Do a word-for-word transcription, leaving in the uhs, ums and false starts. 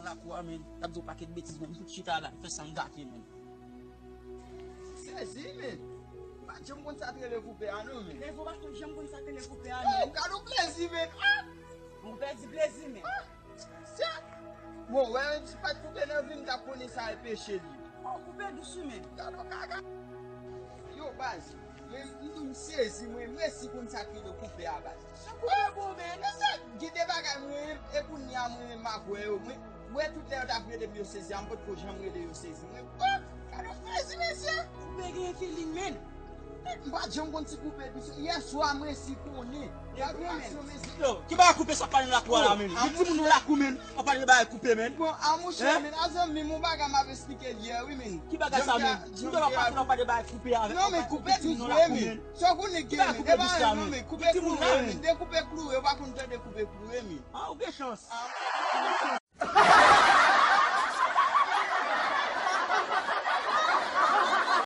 Lakou a, men, t ap di yon pakèt betiz, men, m tout chita la, fè sa m gate, men. Sezi, men. M pa t janm konn sa k rele koupe a, non, men. Levo pa t janm konn sa k rele koupe a, men. Yo, gade yon plezi, men. Ah! Ou pèdi plezi, men. Ah! Sè. Bon, wè, menm si pa t koupe nan vi m, m t ap konnen sa e peche li. Bon, koupe dous, wi, men. Gade yon kaka. Yo, baz, men m, m sezi, mwen, m resi konn sa k rele koupe a, baz. Sa koupe bon, men. Men se gen de bagay mwen, e kounye a mwen menm m ap wè yo. Mwen, mwen tout lè yo t ap rele m yo sezi a, m potko janm rele yo sezi. Mwen, oh, gade yon sezi, mesye. Koupe gen feeling, men. M pa t janm konn si koupe dous. Yè swa mwen si konnen. Yo, ki bagay koupe sa pale nan lakou a la, men? Gen timoun nan lakou, men, w ap pale bagay koupe, men. Bon, a monchè, men, a zanmi m, yon bagay m ap esplike l yè, wi, men. Ki bagay sa, men? Moun yo ap pase nan pale bagay koupe avèk. Non, men koupe dous vre, men. Sa w konnen gen, men. E pa, non, men, koupe kloure, men. De koupe kloure, ou pa konn tande koupe kloure, men. Ah, ou gen chans.